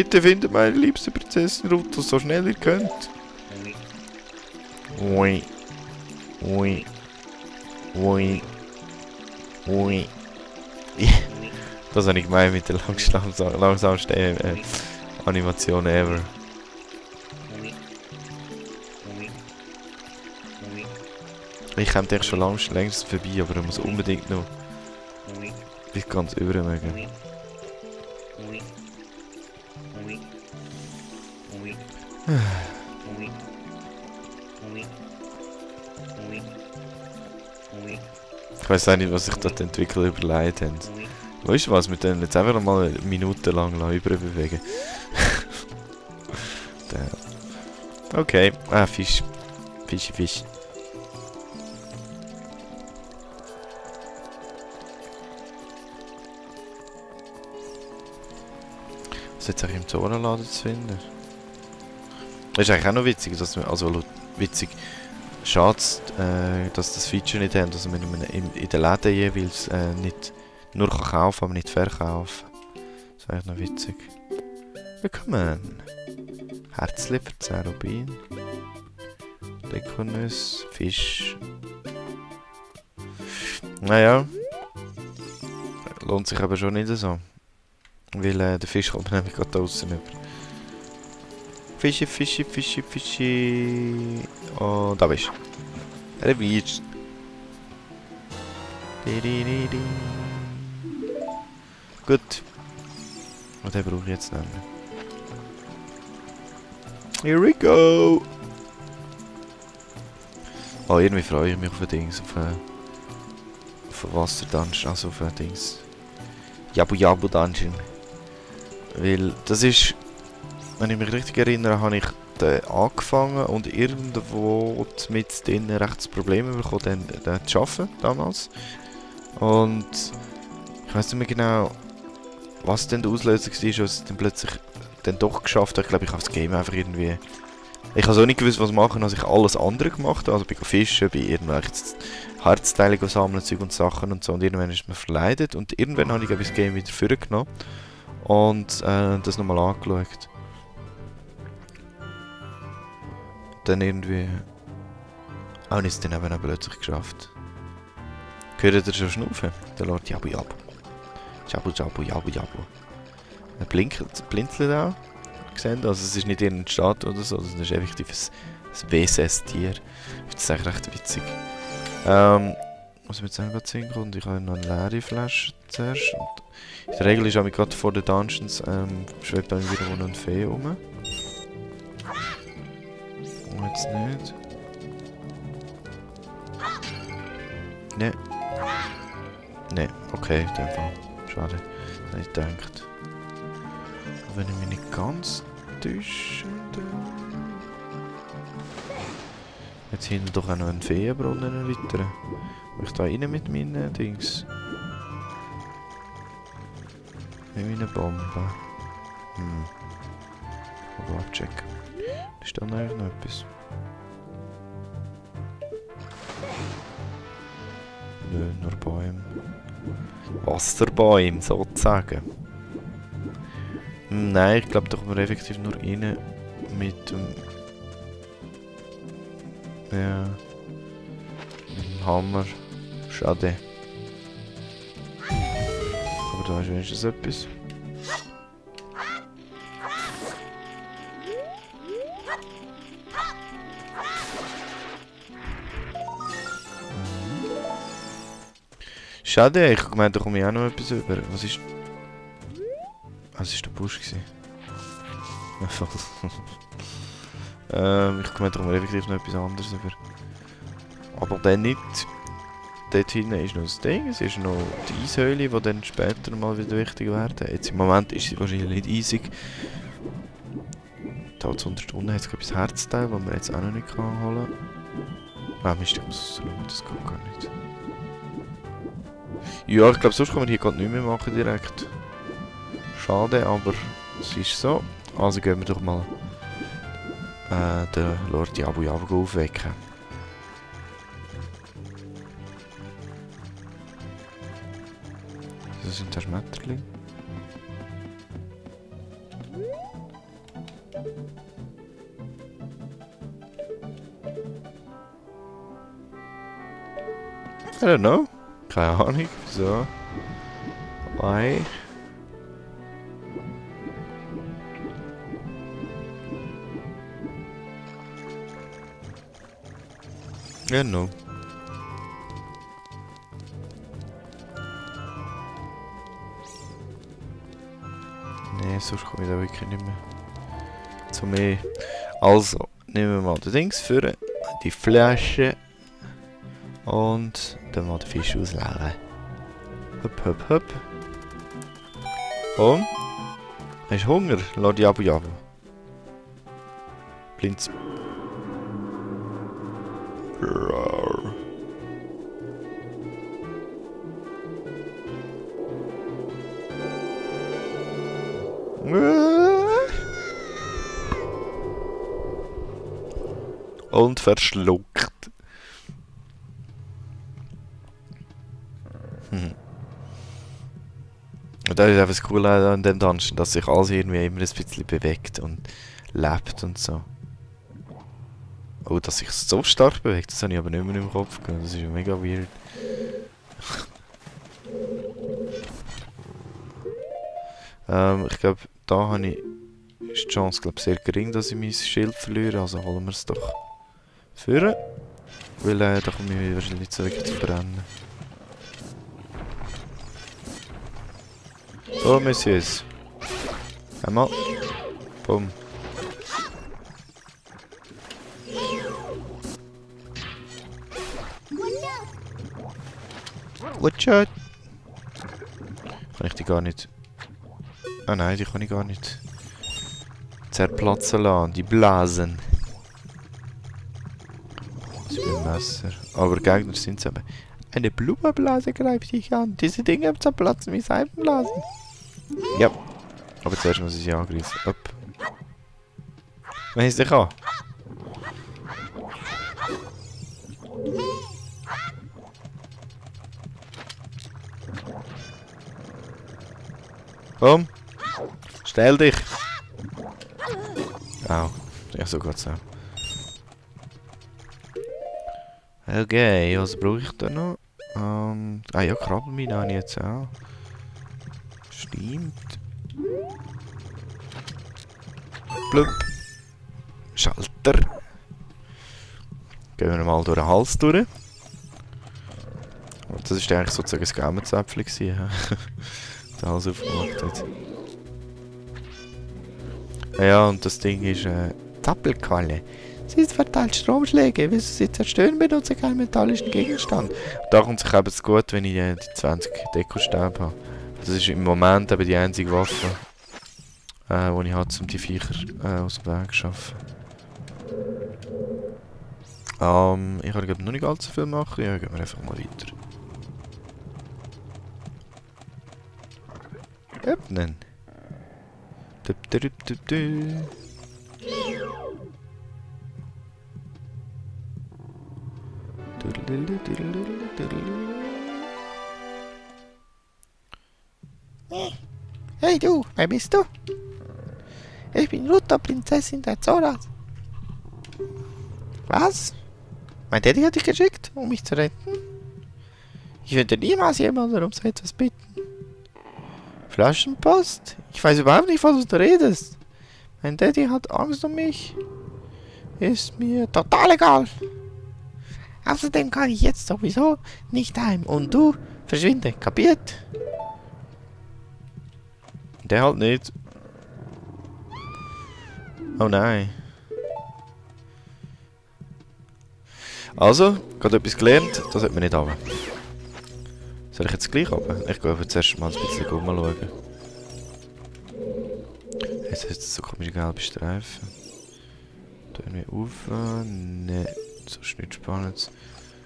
Bitte findet meine liebste Prinzessin Ruto so schnell ihr könnt. Ui. Ui. Ui. Ui. Das habe ich gemeint mit der langsamsten Animation ever. Ich komme echt schon längst vorbei, aber ich muss unbedingt noch bis ganz über mögen. Ich weiß auch nicht, was sich dort die Entwickler überlegt haben. Weißt du was, wir können jetzt einfach mal eine Minute lang überbewegen. Okay, Fisch. Fisch. Was ist jetzt auch im Zonenladen zu finden? Das ist eigentlich auch noch witzig, dass wir, also witzig, schade, dass das Feature nicht haben, dass man in den Läden jeweils nicht nur kaufen, aber nicht verkaufen. Das ist eigentlich noch witzig. Willkommen! Herzleber, Rubin, Dekonüsse, Fisch. Naja, lohnt sich aber schon nicht so. Weil der Fisch kommt nämlich gerade draussen über. Fischi. Oh, da bist du. Revier. Gut. Und den brauche ich jetzt nicht mehr. Here we go! Oh, irgendwie freue ich mich auf ein Dings, auf ein Wasserdungeon, also auf ein Dings. Jabu Dungeon. Weil das ist, wenn ich mich richtig erinnere, habe ich den angefangen und irgendwo mit denen recht das Problem bekommen, den zu arbeiten damals. Und ich weiß nicht mehr genau, was denn der Auslöser war, dass ich dann plötzlich dann doch geschafft habe. Ich glaube, ich habe das Game einfach irgendwie... Ich habe so nicht gewusst, was machen, als ich alles andere gemacht habe. Also bei Fischen, bei irgendwelchen Herzteile sammeln, Zeug und Sachen und so. Und irgendwann ist mir verleidet und irgendwann habe ich das Game wieder vorgenommen und das nochmal angeschaut. Dann irgendwie... habe ich es dann eben auch plötzlich geschafft. Hört ihr schon schnaufen? Der Lord Jabu. Er blinzelt auch. Gesehen. Also es ist nicht irgendein Staat oder so, das ist effektiv ein WSS-Tier. Das ist eigentlich recht witzig. Was ich jetzt gerade sehen kann, ich habe noch eine leere Flasche zuerst. Und in der Regel ist auch gerade vor den Dungeons schwebt dann wieder noch ein Fee rum. Und jetzt nicht. Ne, okay, in dem Fall. Schade, das habe ich gedacht. Wenn ich mich nicht ganz täusche... Jetzt hinten doch auch noch einen Feenbrunnen erweitern. Will ich da rein mit meinen Dings? Mit meinen Bomben. Aber abchecken. Ist da eigentlich noch etwas? Nö, nur Bäume. Wasserbäume, sozusagen. Nein, ich glaube, da kommen wir effektiv nur rein mit dem... Ja... mit dem Hammer. Schade. Aber da ist wenigstens etwas. Schade, ich meine, da komme ich auch noch etwas über. Was ist... Was war der Busch? Ich meine, da komme effektiv noch etwas anderes über. Aber dann nicht... Dort hinten ist noch das Ding, es ist noch die Eishöhle, die dann später mal wieder wichtig werden. Jetzt im Moment ist sie wahrscheinlich nicht eisig. Da zu unten hat es glaube ich ein Herzteil, das man jetzt auch noch nicht holen kann. Mist, ich muss schauen, das geht gar nicht. Ja, ich glaube, sonst kann man hier gerade nicht mehr machen direkt. Schade, aber es ist so. Also gehen wir doch mal den Lord Jabu aufwecken. Das sind der Schmetterling. I don't know. Keine Ahnung. Wieso? Why? Genau. Nee, sonst komme ich da wirklich nicht mehr zu mehr. Also, nehmen wir mal den Dings für die Flasche und dann mal den Fisch auslaufen. Hopp, hopp, hopp. Komm. Hast du Hunger? Lass die Jabu Jabu. Blinz. Rar. Und verschluckt. Und das ist einfach das Coole an dem Dungeon, dass sich alles irgendwie immer ein bisschen bewegt und lebt und so. Oh, dass sich so stark bewegt, das habe ich aber nicht mehr im Kopf gehabt. Das ist ja mega weird. Ich glaube, da habe ich ist die Chance sehr gering, dass ich mein Schild verliere. Also holen wir es doch führen. Weil da komme ich wahrscheinlich nicht zurück zu brennen. So, Messieurs. Einmal. Bumm. Watch out! Kann ich die gar nicht... Ah nein, die kann ich gar nicht zerplatzen lassen. Die Blasen. Das ist ein Messer. Aber Gegner sind es eben. Eine Blubberblase greift dich an. Diese Dinge zerplatzen wie Seifenblasen. Ja. Aber zuerst muss ich sie angreifen. Upp. Wer ist dich an? Komm. Stell dich. Au. Ja, so geht's auch. Okay, was brauche ich da noch? Ah ja, Krabbelmine habe ich jetzt auch. Stimmt. Blub. Schalter. Gehen wir mal durch den Hals durch. Und das ist eigentlich sozusagen das Gaumenzäpfchen gewesen. Der Hals aufgemacht hat. Ja, und das Ding ist Zappelqualle. Sie ist verteilt Stromschläge, wie sie zerstören, benutze keinen metallischen Gegenstand. Da kommt sich eben gut, wenn ich die 20 Dekostäbe habe. Das ist im Moment eben die einzige Waffe, die ich habe, um die Viecher aus dem Weg zu schaffen. Ich kann glaube noch nicht allzu viel machen, ja, gehen wir einfach mal weiter. Öffnen. Hey du, wer bist du? Ich bin Ruta, Prinzessin der Zoras. Was? Mein Daddy hat dich geschickt, um mich zu retten? Ich würde niemals jemanden um so etwas bitten. Flaschenpost? Ich weiß überhaupt nicht, was du redest. Mein Daddy hat Angst um mich. Ist mir total egal. Außerdem kann ich jetzt sowieso nicht heim. Und du, verschwinde, kapiert? Der halt nicht. Oh nein. Also, gerade etwas gelernt, das sollte man nicht haben. Soll ich jetzt gleich haben? Ich gehe zuerst mal ein bisschen rumschauen. Jetzt hat es so komische gelbe Streifen. Tun wir auf. Nein, so ist nicht spannend.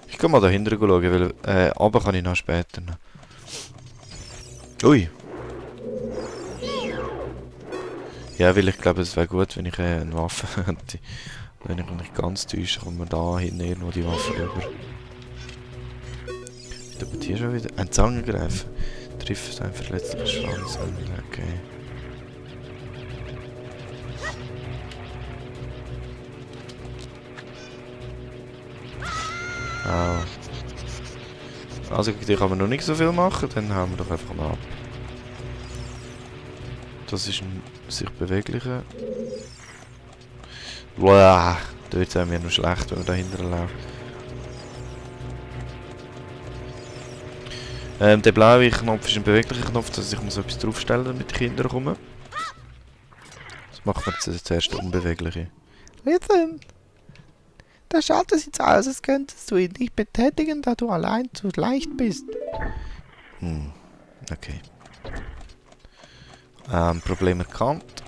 Ich gehe mal da hinten schauen, weil runter kann ich noch später noch. Ui! Ja, weil ich glaube, es wäre gut, wenn ich eine Waffe hätte. Wenn ich mich nicht ganz täusche, kommt man da hinten irgendwo die Waffe rüber. Da wird hier schon wieder ein Zangengreifen. Trifft ein verletzliches Schwanz an. Okay. Also gegen die kann man noch nicht so viel machen, dann hauen wir doch einfach mal ab. Das ist ein sich beweglicher. Boah, da wird es mir noch schlecht, wenn wir dahinter laufen. Der blaue Knopf ist ein beweglicher Knopf, dass ich muss etwas draufstellen, damit die Kinder kommen. Das machen wir jetzt zuerst unbewegliche. Ethan, der Schalter sieht so aus, als könntest du ihn nicht betätigen, da du allein zu leicht bist. Okay. Problem erkannt.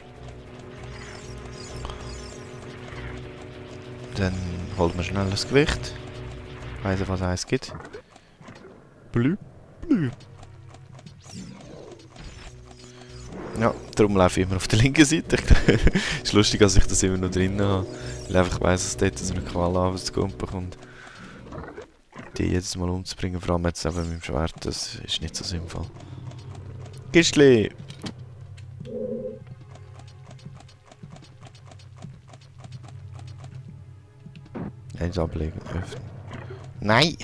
Dann holen wir schnell das Gewicht. Weiss ich, was es gibt. Blü. Ja, darum laufe ich immer auf der linken Seite. Es ist lustig, dass ich das immer noch drin habe. Weil ich einfach weiss, dass dort so eine Qual runterzukommen bekommt. Die jedes Mal umzubringen, vor allem jetzt eben mit dem Schwert, das ist nicht so sinnvoll. Kistli! Eins ablegen, öffnen. Nein!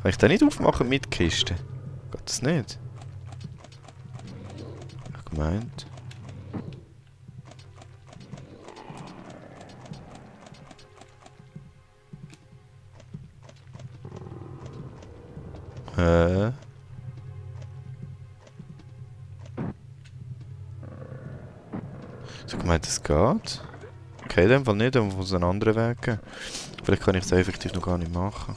Kann ich den nicht aufmachen mit Kiste? Geht das nicht? Ich gemeint. So gemeint, es geht. Okay, in dem Fall nicht, dann muss es einen anderen Weg geben. Vielleicht kann ich es effektiv noch gar nicht machen.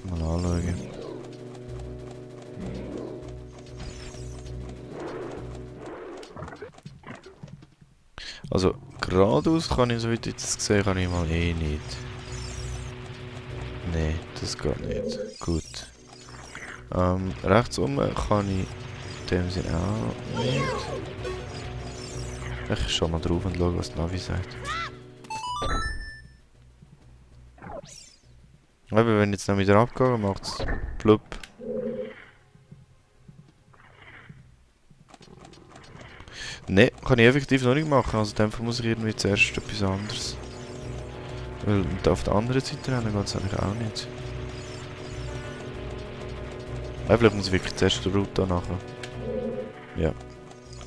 Mal anschauen. Also, geradeaus kann ich, so wie ich das gesehen kann ich mal eh nicht. Nee, das geht nicht. Gut. Rechts oben kann ich in dem Sinne auch nicht. Ich schau mal drauf und schaue, was die Navi sagt. Aber wenn ich jetzt noch wieder abgehe, macht es plupp. Ne, kann ich effektiv noch nicht machen. Also in dem Fall muss ich irgendwie zuerst etwas anderes. Weil auf der anderen Seite rennen geht es eigentlich auch nicht. Ja, vielleicht muss ich wirklich zuerst die Route nachher. Ja.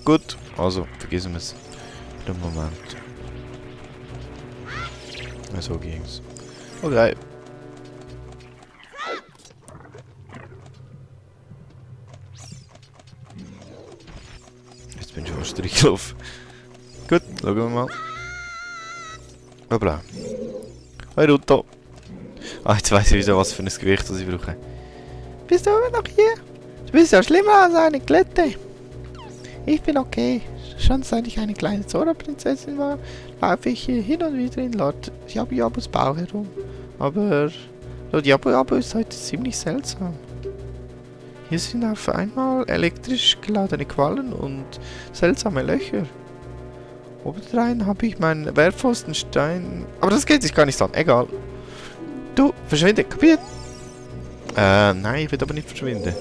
Gut, also vergessen wir es. Für den Moment. Ja, so ging's. Okay. Jetzt bin ich fast reingelaufen. Gut, schauen wir mal. Hoppla. Hi Ruto. Ah, jetzt weiss ich wieder, was für ein Gewicht das ich brauche. Bist du immer noch hier? Du bist ja schlimmer als eine Klette. Ich bin okay. Schon seit ich eine kleine Zora-Prinzessin war, laufe ich hier hin und wieder in Lord Jabu Jabus Bau herum. Aber Lord Jabu Jabu ist heute ziemlich seltsam. Hier sind auf einmal elektrisch geladene Quallen und seltsame Löcher. Obendrein habe ich meinen wertvollsten Stein... Aber das geht sich gar nicht an. Egal. Du, verschwinde. Kapiert? Nein, ich will aber nicht verschwinden.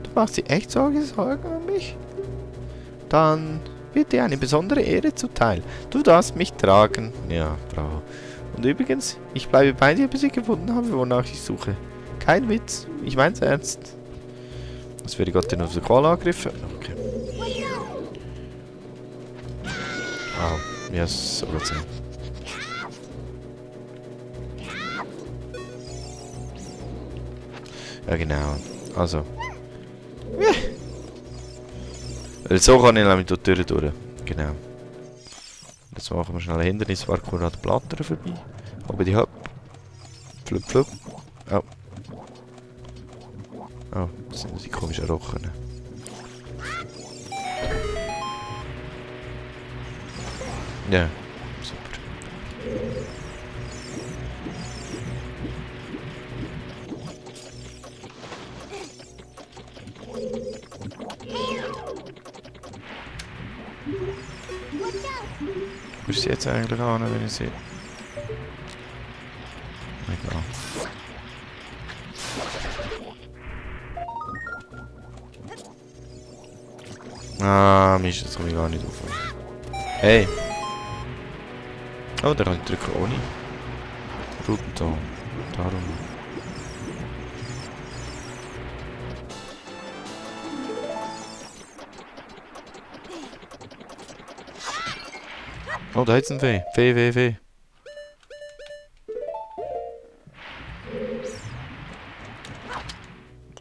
Du machst dir echt Sorgen um mich? Dann wird dir eine besondere Ehre zuteil. Du darfst mich tragen. Ja, bravo. Und übrigens, ich bleibe bei dir, bis ich gefunden habe, wonach ich suche. Kein Witz. Ich mein's ernst. Was wäre Gott denn auf der Qual angegriffen? Okay. Ah, ja, so wird's sein. Ja, genau. Also. Weil so kann ich nämlich durch die Tür durch. Genau. Jetzt machen wir schnell ein Hindernisparcours an den Plattern vorbei. Oben die Hopp. Flup, flup. Oh. Oh, das sind die komischen Rochen. Ja, super. Wo ist sie jetzt eigentlich an, wenn ich sie... Egal. Ah, Mist, jetzt komme ich gar nicht auf. Hey! Oh, da kann ich drücken ohne. Brutto. Darum. Oh, da ist ein Fee. Fee.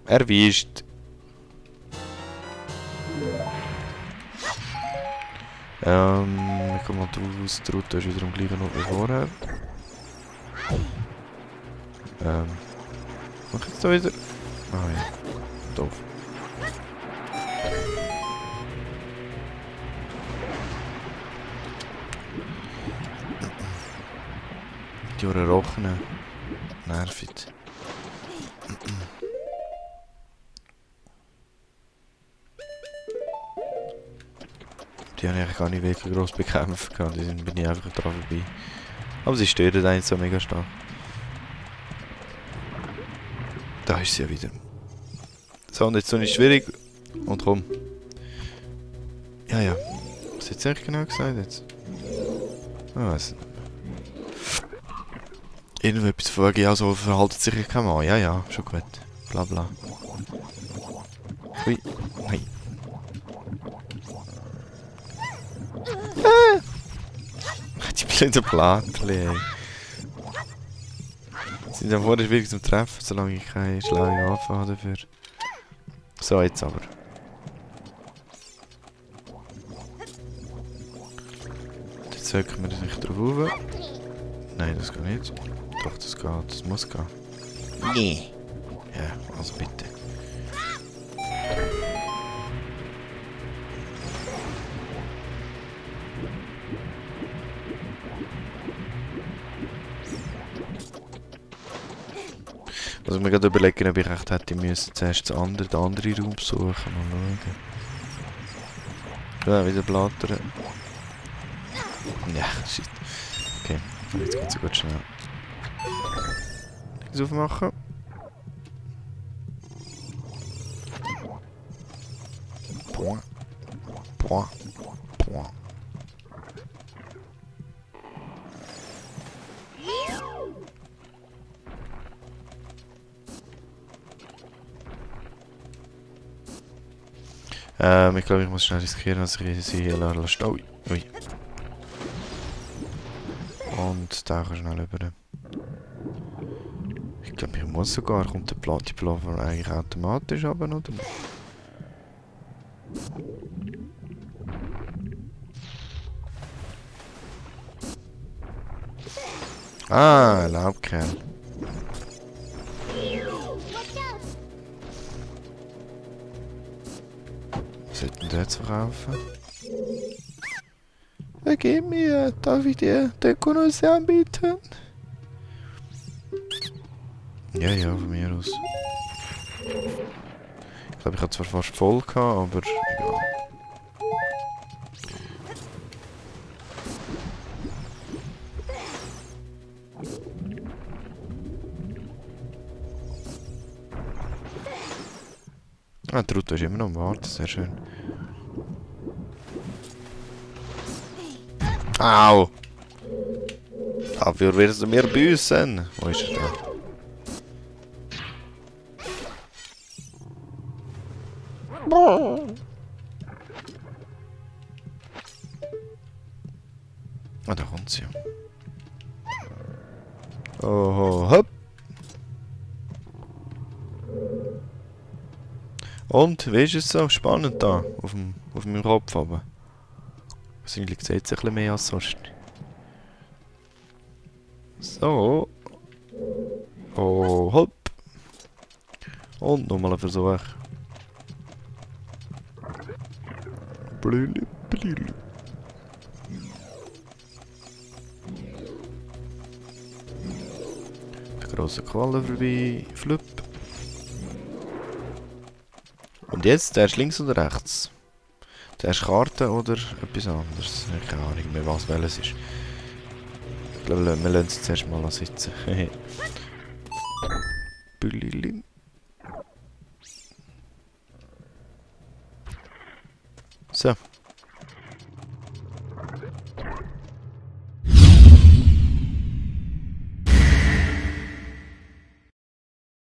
Erwischt. Ich komme mal draus, die Route ist wieder am gleichen Ort wie vorher. Mach ich jetzt da wieder? Ah ja, doof. Die Rochen nervig. Die habe ich eigentlich gar nicht wirklich gross bekämpft. Bin ich einfach dran vorbei. Aber sie stören eigentlich so mega stark. Da ist sie ja wieder. So, und jetzt so nicht schwierig. Und komm. Ja. Was hat sie eigentlich genau gesagt jetzt? Ich weiß nicht. Irgendetwas frage ich auch so, verhaltet sich kein Mann. Ja, schon gut. Bla bla. Hui. Nein. Die blöden Blättchen, ey. Sie sind ja vorher schwierig zum Treffen, solange ich keine schlaue Waffe habe dafür. So, jetzt aber. Jetzt höcken wir das nicht drauf rauf. Nein, das geht nicht. Doch, das geht. Das muss gehen. Nee. Ja, also bitte. Also ich mir gerade überlegen, ob ich echt hätte müssen zuerst den anderen Raum suchen. Mal schauen. Ja, wieder blattern. Ja, shit. Okay, jetzt geht es gut schnell. Nichts aufmachen. Boah. Ich glaube, ich muss schnell riskieren, dass ich sie hier lasse. Ui. Und da kann schnell über. Ich glaube, ich muss sogar. Kommt der Plattiplover eigentlich automatisch runter, oder nicht? Ah, Laubkerl. Was sollten wir jetzt verkaufen? Gib mir, darf ich dir den Genuss anbieten? Ja, von mir aus. Ich glaube, ich hatte zwar fast voll gehabt, aber egal. Ah, der Ruto ist immer noch am Warten, sehr schön. Au! Dafür wirst du mir büßen! Wo ist er da? Ah, da kommt sie. Oh, hopp! Und, wie ist es so? Spannend da, auf meinem Kopf aber. Wahrscheinlich sieht es ein bisschen mehr als sonst. So. Oh, hopp. Und nochmal ein Versuch. Blülü. Der grosse Qualle vorbei. Flupp. Und jetzt, der ist links oder rechts? Der ist Karte oder etwas anderes? Ich habe keine Ahnung mehr, was welches ist. Ich glaube, wir lassen es zuerst mal sitzen. Bülili. So.